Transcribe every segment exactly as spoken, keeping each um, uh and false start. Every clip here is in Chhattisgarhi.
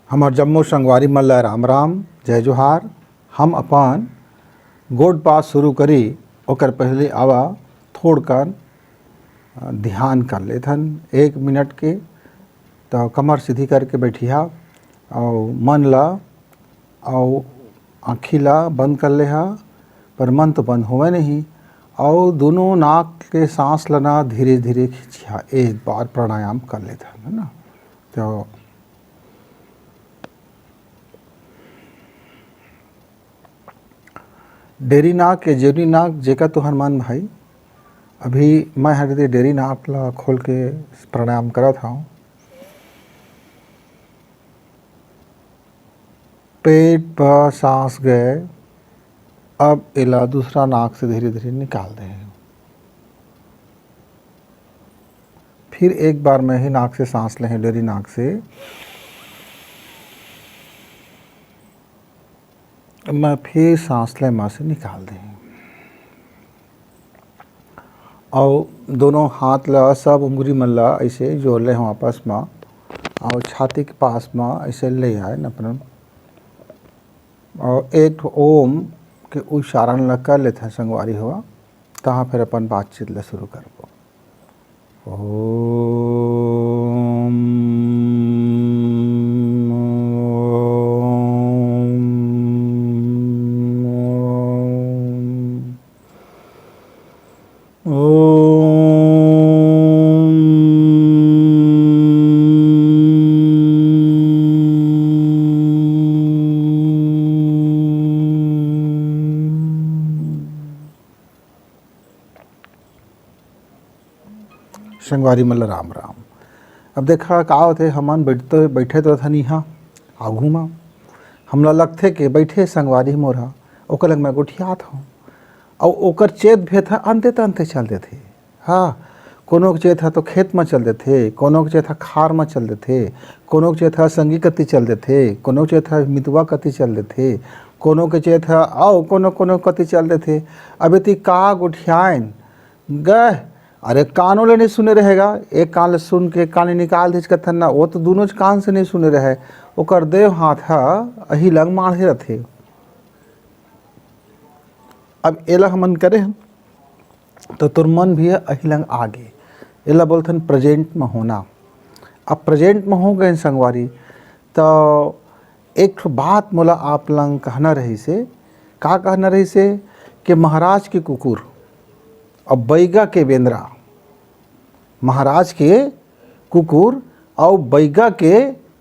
हमर जम्मो संगवारी मन ल राम राम, जय जोहार। हम अपन गोठ बात शुरू करी, ओकर पहले आवा थोड़कन, अ, ध्यान कर लेथन एक मिनट के। त कमर सीधी करके बैठिहा अउ मन ल अउ आँखी ला बंद कर लेहा, पर मन तो बंद होवे नहीं। अउ दोनों नाक के सांस ला ना धीरे धीरे खींचिहा। एक बार प्राणायाम कर लेथन, है ना? तो डेरी नाक के जेवरी नाक जेका तुहर मन भाई, अभी मैं हर दे डेरी नाक ला खोल के प्राणायाम करत हूँ। पेट पर सांस गए, अब एला दूसरा नाक से धीरे धीरे निकाल दे। फिर एक बार मैं ही नाक से सांस लें, डेरी नाक से। मैं फिर सांस ले, मां से निकाल दें। अउ दोनों हाथ ला, सब उंगली मन ला ऐसे जोड़ ले हम आपस में, अउ छाती के पास में ऐसे ले आए न अपन। अउ एक ठो ओम के उच्चारण ला कर लेथन संगवारी हो, तहाँ फिर अपन बातचीत ला शुरू करबो। ओम। ओम। संगवारी मन ल राम राम। अब देखा का होथे, हमन बैठते, बैठे तो हन इहाँ आगू म, हमला लगथे के बैठे संगवारी मोर ह, ओकर लग मैं गोठियात हूँ, अउ ओकर चेत भेत ह अंते तंते चल देथे। हाँ, कोनो के चेत ह तो खेत म चल देथे, कोनो के चेत ह खार म चल देथे, कोनो के चेत ह संगी कति चल देथे, कोनो के चेत ह मितवा कति चल देथे, कोनो के चेत ह अउ कोनो कोनो कति चल देथे। अब एती का गोठियाएन गए, अरे कानों ले नहीं सुने रहेगा, एक कान ले सुन के कान ले निकाल दीच कथन ना, वो तो दोनों कान से नहीं सुने रहे, ओकर देव हाथ ह अही लंग माढ़े रथे। अब एला हमन करे हन, तो तोर मन भी अही लंग आगे। एला बोलथन प्रेजेंट में होना। अब प्रेजेंट में हो गए संगवारी, तो एक ठो बात मोला आप लंग कहना रहिसे। का कहना रहिसे कि महाराज के कुकुर अउ बैगा के बेंदरा, महाराज के कुकुर अउ बैगा के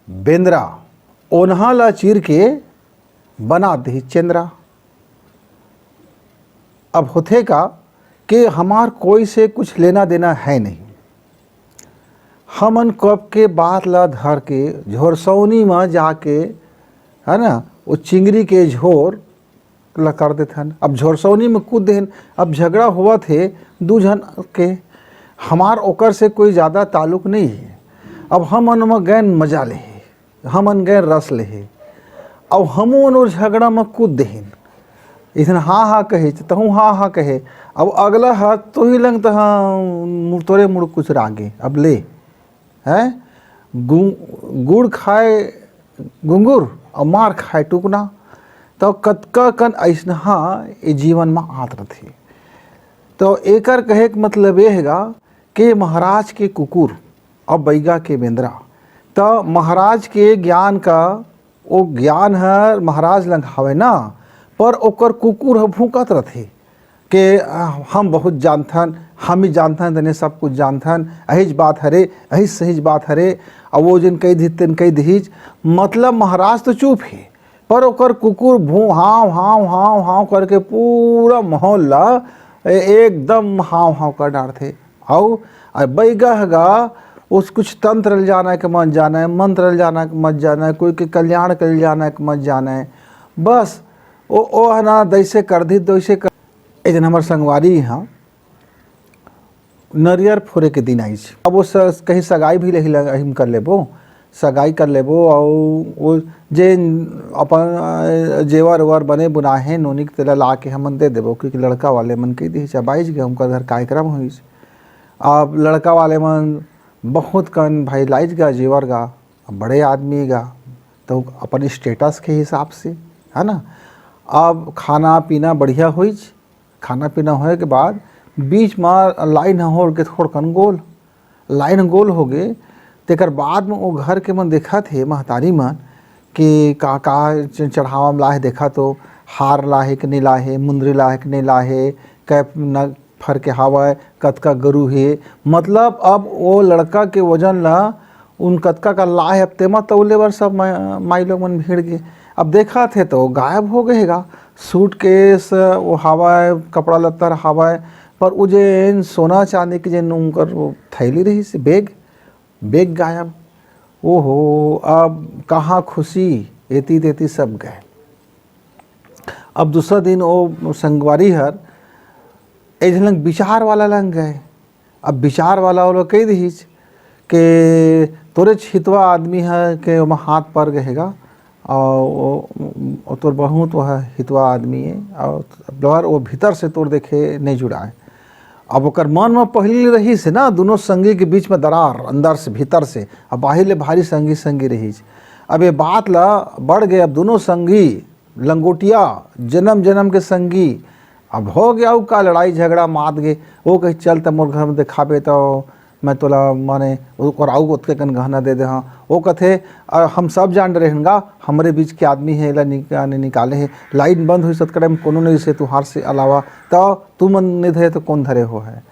बेंदरा, ओन्हा ला चीर के बना दिही चेंदरा। अब होथे का कि हमार कोई से कुछ लेना देना है नहीं, हमन कब के बात ला धर के झोरसौनी म जाके, है ना, वो चिंगरी के झोर ला कर देथन। अब झोरसौनी में कूद देहन, अब झगड़ा होवत हे दू झन के, हमार ओकर से कोई ज़्यादा ताल्लुक नहीं है। अब हमन ओमा गैन मजा लेहे, हमन गैन रस लेहे, अब हमन वो झगड़ा में कूद देहन। इसन हाँ हाँ कहे, तहूँ हाँ हाँ कहे, अब अगला ह तोही लंग तह मुड़, तोरे मुड़ कुछ रागे। अब ले, हैं, गु-, गुड़ खाए गुंगुर अउ मार खाए टुकना। तो कतका कन अइसनहा ए जीवन म आत रथे। तो एकर कहे के मतलब ये हेगा कि महाराज के कुकुर अउ बैगा के बेंदरा, तो महाराज के ज्ञान का, वो ज्ञान ह महाराज लंग हवे ना, पर ओकर कुकुर ह भूंकत रथे। के, आ, हम बहुत जानथन, हम ही जानथन, तने सब कुछ जानथन, अहिच बात हरे, अहिच सहिच बात हरे, अउ वो जेन कहि दिहिस, तेन कहि दिहिस। मतलब महाराज तो चुप हे, पर ओकर कुकुर भूं, हाव, हाव, हाव, हाव करके पूरा माहौल ला ए-, एकदम हाव, हाव कर डारथे। अउ, अउ बैगा ह गा, उस कुछ तंत्र ल जाना है कि मत जाना है, मंत्र ल जाना है कि मत जाना है, कोई के कल्याण कर जाना है कि मत जाना है। बस, ओ, ओ ह ना, दैसे कर दी, दैसे कर। एक दिन हमर संगवारी ह नरियर फोरे के दिन आइस। अब वो स-, कहीं सगाई भी लही लग-, हम कर लेबो, सगाई कर लेबो, अउ वो जे अपन, अ, जेवर ओवर बने बुनाए हे नोनी के, तेला ला के हमन दे देबो, क्योंकि लड़का वाले मन कहि दिस, अब आइस गे, हमकर घर कार्यक्रम होइस। अब लड़का वाले मन बहुत कन भाई लाइस गा जेवर गा, अब बड़े आदमी गा, तो अपन स्टेटस के हिसाब से, है ना। अब खाना पीना बढ़िया होइच, खाना पीना होए के बाद बीच में लाइन ह होल के थोड़कन गोल, लाइन गोल हो गे। तेकर बाद में वो घर के मन देखत हे, महतारी मन, कि का का च-, चढ़ावा में लाहे, देखा तो हार लाहे कि नहीं लाहे, मुंदरी लाहे कि नहीं लाहे, कै न फर के हावय, कतका गरु हे। मतलब अब वो लड़का के वजन ला उन कतका का लाहे, अब तेमा तौले बर सब मा-, माई लोग मन भीड़ गे। अब देखत हे तो गायब हो गए गा। सूटकेस वो हावय, कपड़ा लत्ता हावय, पर वो जेन सोना चांदी के जेन उनकर वो थैली रहिस, बैग, बैग गायब। ओहो, अब कहाँ खुशी, एती तेती सब गए। अब दूसरा दिन वो संगवारी हर एक झन लंग बिचार वाला लंग गए। अब बिचार वाला वो लोग कह दिहिस के तोरे छितवा आदमी है के ओमा हाथ पर गहेगा, और वो, वो तोर बहुत वह हितवा आदमी है, और लोहर वो भीतर से तोर देखे नहीं जुड़ाए। अब ओकर मन में पहली रहिस हे ना, दोनों संगी के बीच में दरार, अंदर से, भीतर से, अब बाहिर ले भारी संगी संगी रहिस। अब ये बात ला बढ़ गए, अब दोनों संगी लंगोटिया, जन्म जन्म के संगी, अब हो गया, अउ का लड़ाई झगड़ा मात गे। वो कहे, "चल त मोर घर में दिखाबे, तो मैं तोला, माने, ओकर अउ ओतके कन गहना दे दे।" हाँ, वो कथे, "अ, हम सब जान रहे हन गा, हमरे बीच के आदमी है, एला निका-, ने निकाले है। लाइन बंद हुई सतकड़े में कोनो नहीं से तुहार से अलावा, तो तू मन नहीं धरे तो कौन धरे हो है?"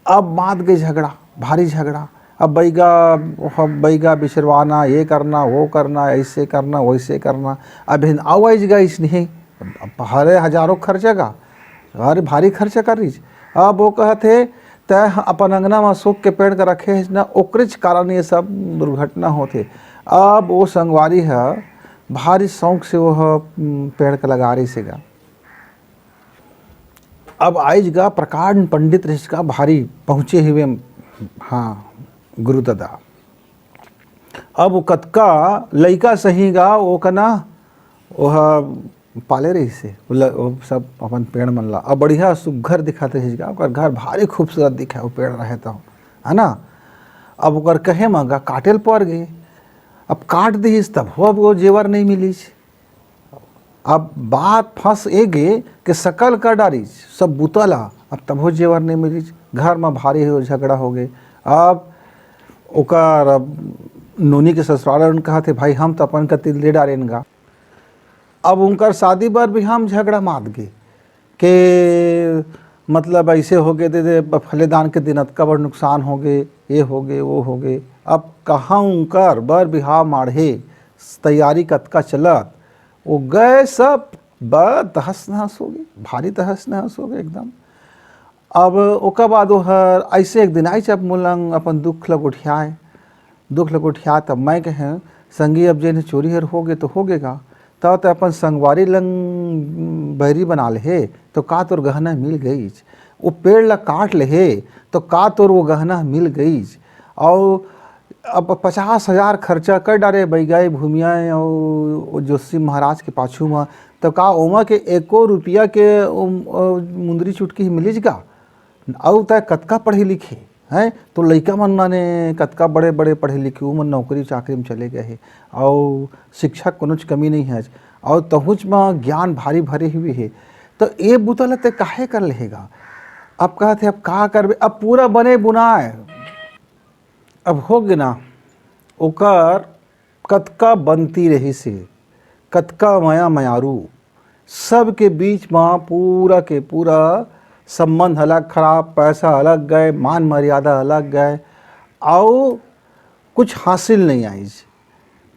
अब मात गई झगड़ा, भारी झगड़ा। अब बैगा, बैगा बिछरवाना, ये करना, वो करना, ऐसे करना, वैसे करना। अब हिन आवाज गा इसने, अब हरे हजारों खर्चा का, अरे भारी खर्चा कर रही। अब वो कहत हे, "तै अपन अंगना में अशोक के पेड़ के रखे है ना, ओकरेच कारण ये सब दुर्घटना होत हे।" अब वो संगवारी है, भारी शौक से वो ह, उम, पेड़ के लगा रही से गा। अब आइज गा प्रकांड पंडित रहिस गा भारी पहुँचे हुए, हाँ, गुरु दादा। अब वो कतका लइका सही गा, वो कना, ओह पाले रहिस हे, वो ल-, वो सब अपन पेड़ मन ला। अब बढ़िया सुग्घर दिखत रहिस गा, ओकर घर भारी खूबसूरत दिखे, वो पेड़ रहे तो, है ना। अब ओकर कहे म गा काटे ल पर गे, अब काट दिहिस, तब हो अब वो जेवर नहीं मिलिस। अब बात फंस ए गे के सकल कर डारिस सब बुता ला, अब तभो जेवर नहीं मिलिस। घर में भारी हो झगड़ा हो गए। अब ओकर, अब नोनी के ससुराल उन कहा थे, "भाई, हम तो अपन कति ले डारेन गा।" अब उनकर शादी बर भी हम झगड़ा मात गे के, मतलब, ऐसे हो गए, दे, दे, फलेदान के दिन अतका बड़ नुकसान हो गए, ये हो गए, वो हो गए। अब कहाँ उनकर बर बिहाव माढ़े, तैयारी कतका चलत, वो गए सब ब-, तहस नहस हो गए, भारी तहस नहस हो गए एकदम। अब ओकर बाद वो हर ऐसे एक दिन आइच, अब मोलंग अपन दुख ल गोठियाए, दुख ल गोठियाए। तब मैं कहें, "संगी, अब जेन चोरी हर हो गए तो हो गए गा, तब तो अपन संगवारी लंग बैरी बना ले हे, तो का तोर गहना मिल गईच? वो पेड़ ल काट ले हे, तो का तोर वो गहना मिल गईच?" और अब पचास हजार खर्चा कर डारे बैगाई भूमिया और वो जोशी महाराज के पाछू में, तो का ओमा के एको रुपया के ओ, ओ, मुंदरी चुटकी ही मिलिच गा? अउ तय कतका पढ़े लिखे हैं, तो लइका मन माने कतका बड़े बड़े पढ़े लिखे, उमन नौकरी चाकरी में चले गए हे, और शिक्षा कोनोच कमी नहीं है, और तहुच में ज्ञान भारी भरे हुए हे, तो ये बुता ल तय काहे कर लेहेगा? अब कहत हे, अब का करबे, अब पूरा बने बुनाए, अब हो गे ना, ओकर कतका बनती रहिस हे, कतका मया मयारू, सबके बीच म पूरा के पूरा संबंध अलग खराब, पैसा अलग गए, मान मर्यादा अलग गए, अउ कुछ हासिल नहीं आइस।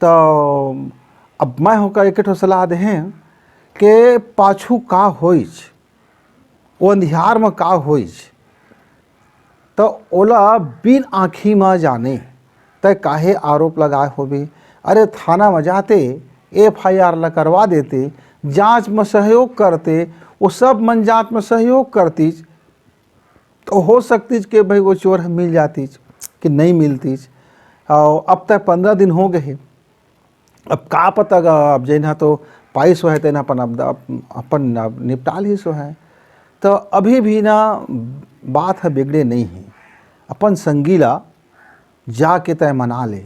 तो अब मैं होकर एक ठो सलाह देहें के पाछू का होइस, वो अंधियार म का होइस, त ओला बिन आँखी म जाने तय काहे आरोप लगाए होबे? अरे, थाना म जाते, एफ आई आर ला करवा देते, जांच म सहयोग करते, वो सब मन जांच म सहयोग करतीच, तो हो सकतीच के भाई वो चोर ह मिल जातीच कि नहीं मिलतीच। और अब तक पंद्रह दिन हो गए हे, अब का पता गा, अब जेन ह तो पाइस होहे, तेन अपन, अब, अपन अब निपटा लिस होहे। तो अभी भी ना बात ह बिगड़े नहीं हे। अपन संगी ला जाके तय मना ले,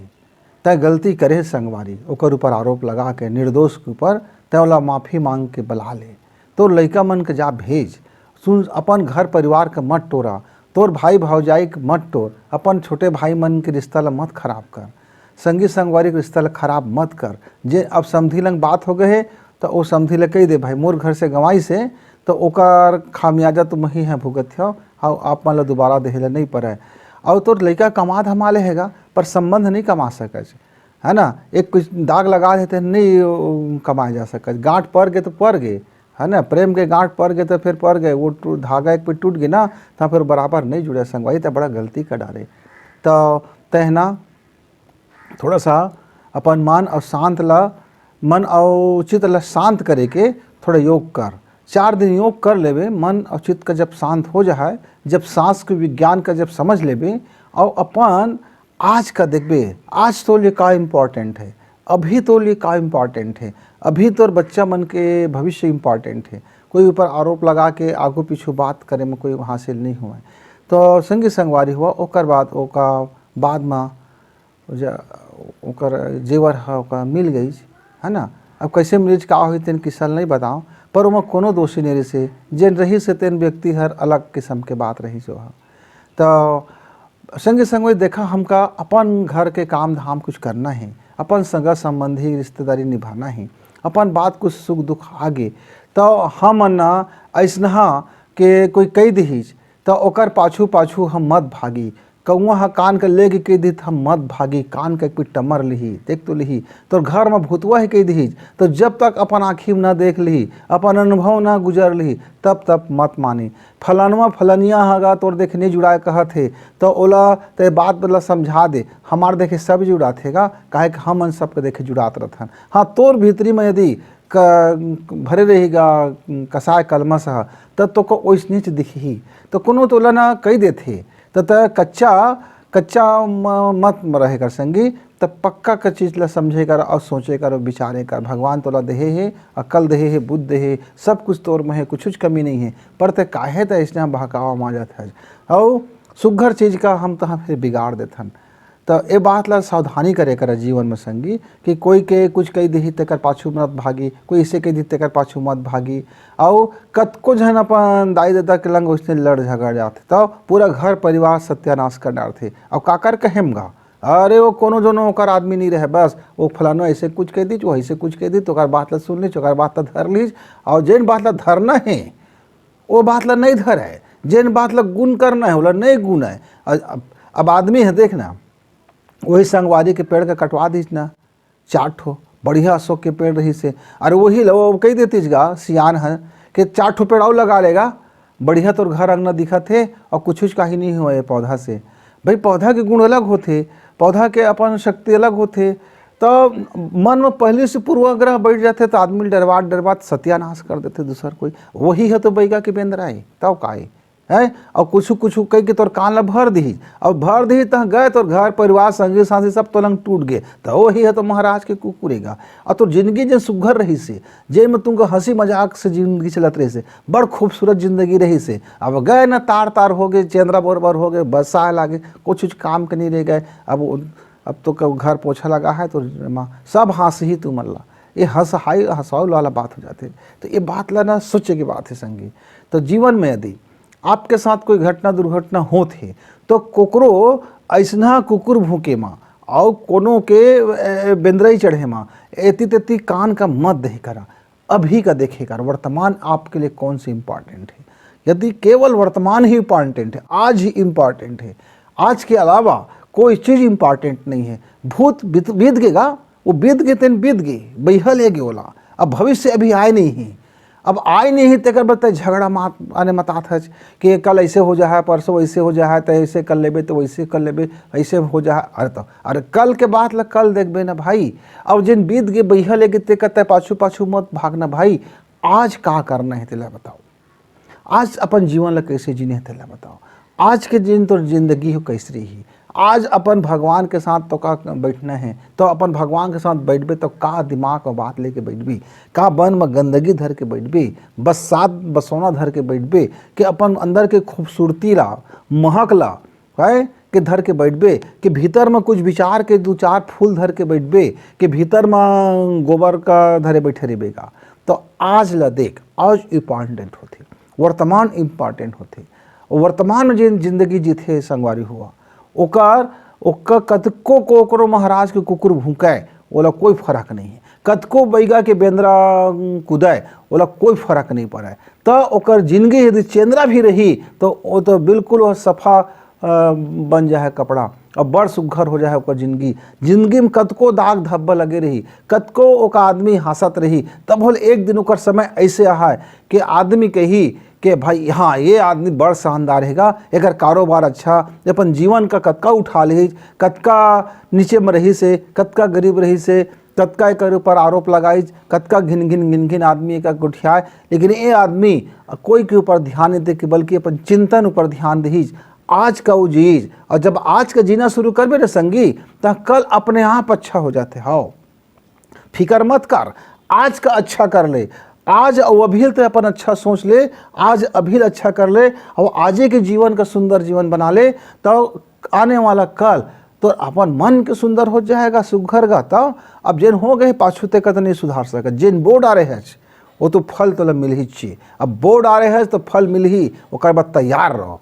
तैं गलती करे संगवारी, ओकर ऊपर आरोप लगा के, निर्दोष के ऊपर, तैं ओला माफी मांग के बला ले। तोर लइका मन के जा भेज, सुन, अपन घर परिवार के मत टोरा, तोर भाई भौजाई के मत टोर, अपन छोटे भाई मन के रिश्ता ला मत खराब कर, संगी संगवारी के रिश्ता ला खराब मत कर। जे अब समधी लंग बात हो गए हे, त ओ समधी ला कहि दे, भाई, मोर घर से गंवाइस हे, त ओकर खामियाजा तुम ही है भुगत हो, अउ आप मन ला दोबारा देहे ला नहीं पड़े। अउ तोर लइका कमा धमा ले हेगा, पर संबंध नहीं कमा सकच, है ना? एक कुछ दाग लगा देते, नहीं ओ, कमाए जा सकच। गांठ पर गे तो पर गे, है ना? प्रेम के गांठ पर गे तो फिर पर गे, वो टू-, धागा एक पे टूट गे ना, तो फिर बराबर नहीं जुड़े संगवारी, तो बड़ा गलती कर डारे। तो तहना थोड़ा सा अपन मन अउ शांत ला, मन अउ चित्त ला शांत करे के थोड़ा योग कर। चार दिन योग कर लेबे, मन अउ चित्त का जब शांत हो जाए, जब सांस के विज्ञान का जब समझ लेबे, अउ अपन आज का देखबे, आज तोर लिए का इम्पोर्टेंट है, अभी तोर लिए का इम्पोर्टेंट है, अभी तोर बच्चा मन के भविष्य इम्पोर्टेंट है। कोई ऊपर आरोप लगा के आगू पीछू बात करे में कोई हासिल नहीं हुआ। तो संगी संगवारी हुआ, ओकर बाद ओका बाद में ज-, ओकर जेवर ह ओकर मिल गई, है ना? अब कैसे मिलिस, का होई, तेन किसन नहीं बताओ, पर ओमा कोनो दोषी नहीं रहिस हे। जेन रहिस हे, तेन व्यक्ति हर अलग किस्म के बात रहिस ओहा। तो संगे संग में देखा, हमका अपन घर के काम धाम कुछ करना है, अपन सगा संबंधी रिश्तेदारी निभाना है, अपन बात कुछ सुख दुख आगे, तो हम न ऐसनहा के कोई कह दिहिस, तो ओकर पाछू पाछू हम मत भागी। कौआ ह कान के लेग कह दित, हम मत भागी, कान के कोई टमर लिही, देख तो लिही। तोर घर में भूतवा है कह दिहिस, तो जब तक अपन आँखी में न देख लिही, अपन अनुभव न गुजर लिही, तब तक मत मानी। फलनवा फलनिया हगा तोर देखे नहीं जुड़ाए कहत हे, तो ओला ते बात ला समझा दे। हमार देखे सब जुड़ात हेगा, काहे कि हमन सबके देखे जुड़ात रहथन। हाँ, तोर भीतरी में यदि क-, भरे रहेगा कसाय कलमस ह, त तोका ओइसनेच दिखही। तो कोनो तोला ना कही देथे, त त कच्चा, कच्चा म-, मत रहे कर संगी, त पक्का का चीज ला समझे कर और सोचे कर और विचारे कर। भगवान तोला देहे हे, अकल देहे हे, बुद्ध देहे, सब कुछ तोर में हे, कुछ कमी नहीं है, पर ते काहे त ऐसने बहकावा मा जात है। और सुग्घर चीज का हम तहाँ फिर बिगाड़ देथन। त ए बात ला सावधानी करे कर जीवन में संगी, कि कोई के कुछ कही दिही तेकर पाछू मत भागी, कोई इसे कही दिही तेकर पाछू मत भागी। अउ कतको झन अपन दाई ददा के लंग उसने लड़ झगड़ जाथे, त पूरा घर परिवार सत्यानाश कर डारथे। अउ काकर कहेम गा, अरे वो कोनो जोनो ओकर आदमी नहीं रहे, बस वो फलानो ऐसे कुछ कह दी, वो ऐसे कुछ कह दी, तो ओकर बात ला सुन लीच, ओकर बात ला धर लीच, और जेन बात ला धरना है, वो बात ला नहीं धरे, जेन बात ला गुण करना है, ओला नहीं गुण है। अब, अब आदमी है, देखना, वही संगवारी के पेड़ के कटवा दीस ना, चार ठो बढ़िया अशोक के पेड़ रहिस हे, अरे वही ला वो कही देतीस गा, सियान है, कि चार ठो पेड़ और लगा लेगा, बढ़िया तोर घर अंगना दिखत हे और कुछ कुछ काही नहीं हुआ ये पौधा से। भाई, पौधा के गुण अलग होथे, पौधा के अपन शक्ति अलग होथे। तो मन में पहले से पूर्वाग्रह बैठ जाथे, तो आदमी डरवात डरवात सत्यानाश कर देथे दूसर कोई। वही है तो बैगा के बेंदरा है, तब का है? हैं? और कुछ कुछ कह के तोर कान ला भर दिही, और भर दिही, तह गए तोर घर परिवार, संगी साथी सब तोलंग टूट गए, तो वही है तो महाराज के कुकुरेगा। और तोर जिंदगी जे सुघर रहिस हे, जे में तुमको हंसी मजाक से जिंदगी चलत रहिस हे, बड़ खूबसूरत जिंदगी रहिस हे, अब गए ना, तार तार हो गए, चेंदरा बोर बोर हो गए, बरसाए लागे, कुछ कुछ काम के नहीं रह गए। अब वो, अब तो क-, घर पोछा लगा है तो मा-, सब हंसही तुमन ला, ये हंसहाई हंसाऊ वाला बात हो जाथे। तो ये बात ला ना सोचे के बात है संगी। तो जीवन में यदि आपके साथ कोई घटना दुर्घटना होत हे, तो कोकरो ऐसना कुकुर भूके मा, और कोनो के, ए, बेंदरई चढ़े मा, एती तेती कान का मत दे करा। अभी का देखे कर, वर्तमान आपके लिए कौन सी इंपॉर्टेंट है। यदि केवल वर्तमान ही इंपॉर्टेंट है, आज ही इंपॉर्टेंट है, आज के अलावा कोई चीज इंपॉर्टेंट नहीं है। भूत बीत, बीत गेगा, वो बीत गे तेन बीत गे, बइहा ले गे ओला। अब भविष्य अभी आए नहीं है, अब आए नहीं है, तेकर बर तै झगड़ा मात, आने मतात हच कि कल ऐसे हो जाए, परसों ऐसे हो जाए, तै ऐसे कर लेबे, तो वैसे कर लेबे, ऐसे हो जाए। अरे तो, अरे कल के बात ला कल देखबे ना भाई। अब जिन बीत गे बइहा ले गे, तेकर तै पाछू पाछू मत भागना भाई। आज का करना है, तेला बताओ। आज अपन जीवन ला कैसे जीने हे, तेला बताओ। आज के जिन तोर जिंदगी हो, कैसे रही? आज अपन भगवान के साथ तो का बैठना है, तो अपन भगवान के साथ बैठबे, तो का दिमाग में बात लेके बैठबी, का मन में गंदगी धर के बैठबी, बस सात बसौना धर के बैठबे, कि अपन अंदर के खूबसूरती ला, महक ला, है, के धर के बैठबे, के भीतर म कुछ विचार के दू चार फूल धर के बैठबे, के भीतर म गोबर का धरे बैठे रहिबे गा। तो आज ला देख, आज इंपॉर्टेंट होथे, वर्तमान इंपॉर्टेंट होथे। वर्तमान में जेन जिंदगी जीथे संगवारी हुआ, ओकर ओकर कतको कोकरो महाराज के कुकुर भूंकय, ओला कोई फर्क नहीं है। कतको बैगा के बेंदरा कुदय, ओला कोई फर्क नहीं पड़े। त ओकर जिंदगी यदि चेंदरा भी रही, तो वो तो बिल्कुल वो सफा अ, बन जाए कपड़ा, अब बड़ सुघर हो जाए ओकर जिंदगी। जिंदगी में कतको दाग धब्बा लगे रही, कतको ओकर आदमी हंसत रही, तब होल एक दिन ओकर समय ऐसे आहाय कि आदमी कही कि भाई, हाँ, ये आदमी बड़ शानदार हेगा, एकर कारोबार अच्छा, अपन जीवन का कतका उठा लेहिस, कतका नीचे में रहिस हे, कतका गरीब रहिस हे, कतका एकर ऊपर आरोप लगाइस, कतका घिन घिन घिन घिन आदमी एकर गोठियाए, लेकिन ये आदमी कोई के ऊपर ध्यान नहीं दे के बल्कि अपन चिंतन ऊपर ध्यान दिहिस। आज का वो जीज, और जब आज का जीना शुरू करबे ना संगी, त कल अपने आप अच्छा हो जाथे। हव, फिकर मत कर, आज का अच्छा कर ले, आज अउ अभी ते अपन अच्छा सोच ले, आज अभी अच्छा कर ले, और आजे के जीवन का सुंदर जीवन बना ले, तो आने वाला कल तो अपन मन के सुंदर हो जाएगा, सुघर गा। तो अब जेन हो गए पाछू ते का तो नहीं सुधार सके, जेन बो डारे है वो तो फल तोला मिलही चाहिए। अब बो डारे है तो फल मिलही, ओकर बाद तैयार रहो।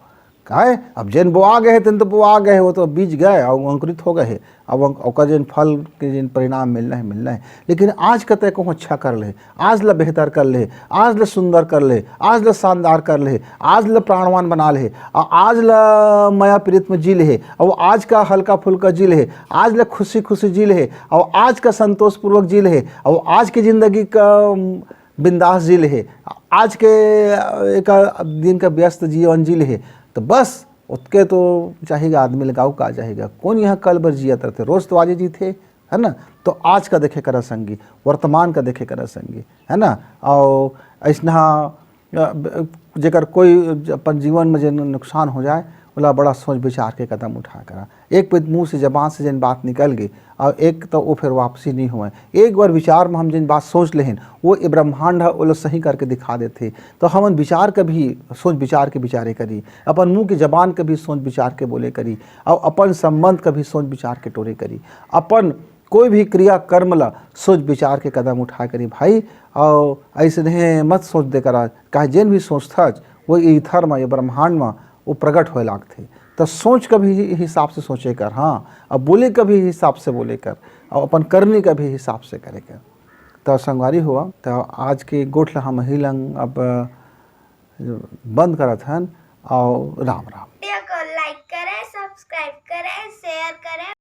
काहे, अब जेन बोआ गए है तेन तो बोआ गए है, वो तो बीज गए और अंकुरित हो गए है। अब ओकर जेन फल के जेन परिणाम मिलना है, मिलना है। लेकिन आज का तय कहूँ अच्छा कर ले, आज ला बेहतर कर ले, आज ला सुंदर कर ले, आज ला शानदार कर ले, आज ला प्राणवान बना ले, और आज ला मया प्रीत में जी ले, और आज का हल्का फुल्का जी ले, आज ला खुशी खुशी जी ले, और आज का संतोषपूर्वक जी ले, और आज की जिंदगी का बिंदास जी ले, आज के एक दिन का व्यस्त जीवन जी ले, तो बस ओतके तो चाहिएगा आदमी लगाओ का चाहिएगा। कौन यहाँ कल बर जिया तरते, रोज तो आजे जीते, है ना? तो आज का देखे करा संगी, वर्तमान का देखे करा संगी, है ना? और ऐसना जेकर कोई अपन जीवन में जेन नुकसान हो जाए, ओला बड़ा सोच विचार के कदम उठा करा। एक पे मुंह से जबान से जेन बात निकल गई, और एक तो वो फिर वापसी नहीं हुए। एक बार विचार में हम जेन बात सोच लेहन, वो ये ब्रह्मांड है, ओला सही करके दिखा देथे। तो हमन विचार के भी सोच विचार के विचारे करी, अपन मुंह के जबान के भी सोच विचार के बोले करी, और अपन संबंध के भी सोच विचार के टोरे करी, अपन कोई भी क्रिया कर्म ला सोच विचार के कदम उठाए करी भाई। और ऐसे नहीं मत सोच दे करा, काहे जेन भी सोचथच वो ईथर में, ये ब्रह्मांड में वो प्रकट होए लागथे। तो सोच का भी हिसाब से सोचे कर, हाँ, अब बोले का भी हिसाब से बोले कर, और अपन करने का भी हिसाब से करे कर। तो संगवारी हुआ, तो आज के गोठ ला हम ही लंग अब बंद करत हन, और राम राम। वीडियो को लाइक करें, सब्सक्राइब करें, शेयर करें।